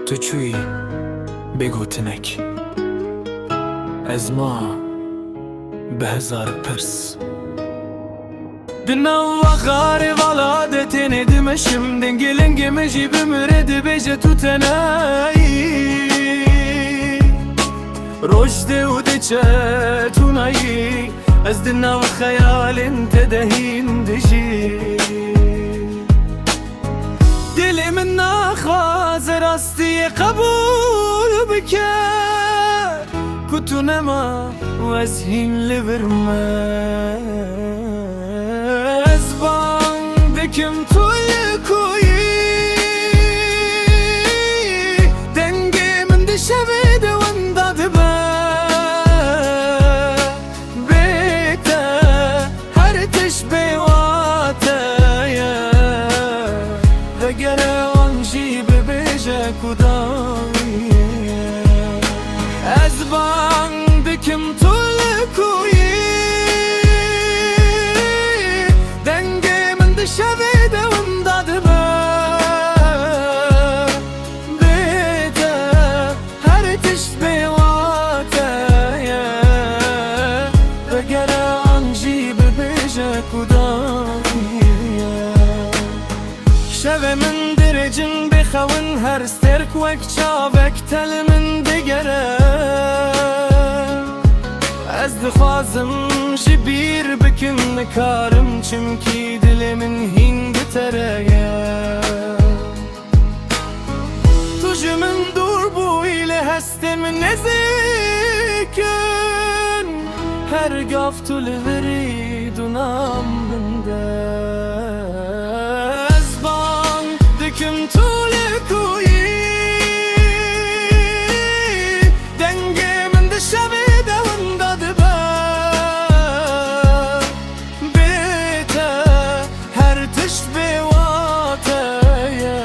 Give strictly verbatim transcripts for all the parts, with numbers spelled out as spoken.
Tu çûyî bê gotinek. Ez ma bi hezar pirs. Di nav xarê vala de tenê dimeşim. Dengê lengê min jî bimire, dibêje tu tenayî. Roj dê û diçe tu nayî. Ez di nav xeyalên te de hîn dijî. Dilê min naxwaze rastiyê qebûl bike, ku tu nema û ez hîn li vir me. Ez bang dikim tu li ku yî, dengê min di şevê de wenda dibe. Bê te her tişt bêwate ye. Vegere wan jî bibêje ku dawî ye. Ez bang dikim tu li ku yî, dengê min di şevê de wenda dibe. Bê te her tişt bêwate ye. Vegere an jî bibêje ku dawî ye. Şevê min dirêjin bêxewin, her stêrk wek çavek te li min digere. Ez dixwazim ji bîr bikim, nikarim, çimkî dilê min hîn bi te re ye. Tu ji min dûr bûyî, lê hestên min nêzîk in. Her gav tu li virî dûnan min de. Ez bang dikim tu li ku yî, dengê min di şevê de wenda dibe. Bê te her tişt bêwate ye.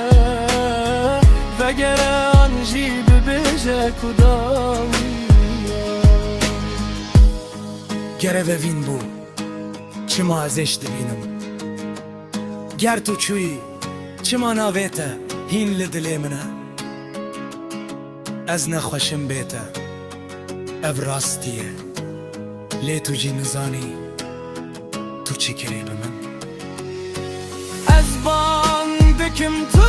Vegere an jî bibêje ku dawî ye. Gere vevîn bû, çima ez êş dibînim? Ger tu çûyî, çima navê te hîn li dilê min e? Ez nexweşim bê te, ev rastî ye. Lê tu jî nizanî tu çi kirî bi min. Ez bang dikim tu